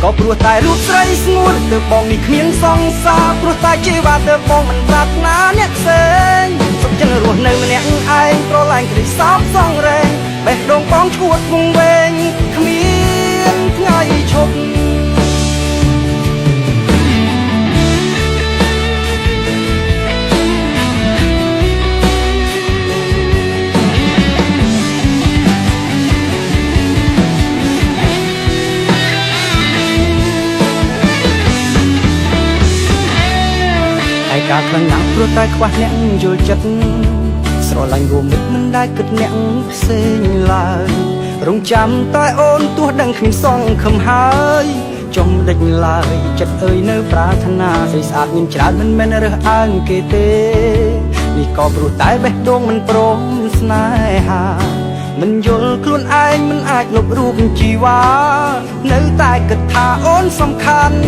ក៏ព្រោះតែរូបស្រីស្ងួនទើបបងនេះគ្មានសង្សារព្រោះតែជីវ៉ាទើបបងមិនប្រាថ្នាអ្នកផ្សេងសុខចិត្តរស់នៅម្នាក់ឯងប្រឡែងក្តីសោកសងរែងបេះដូងបងឈួតវង្វេងគ្មានថ្ងៃឈប់ ឯកាខ្លាំងណាស់ព្រោះតែខ្វះអ្នកយល់ចិត្តស្រឡាញ់រួមមិត្តមិនដែលគិតអ្នកផ្សេងឡើយរងចាំតែអូនទោះដឹងគ្មានសងខំហើយចុំដេចឡើយចិត្តអើយនៅប្រាថ្នាស្រីស្អាតមានច្រើនមិនមែនរើសអើងគេទេនេះក៏ព្រោះតែបេះដូងមិនព្រមស្នេហាមិនយល់ខ្លួនឯងមិនអាចលុបរូបជីវ៉ានៅតែគិតថាអូនសំខាន់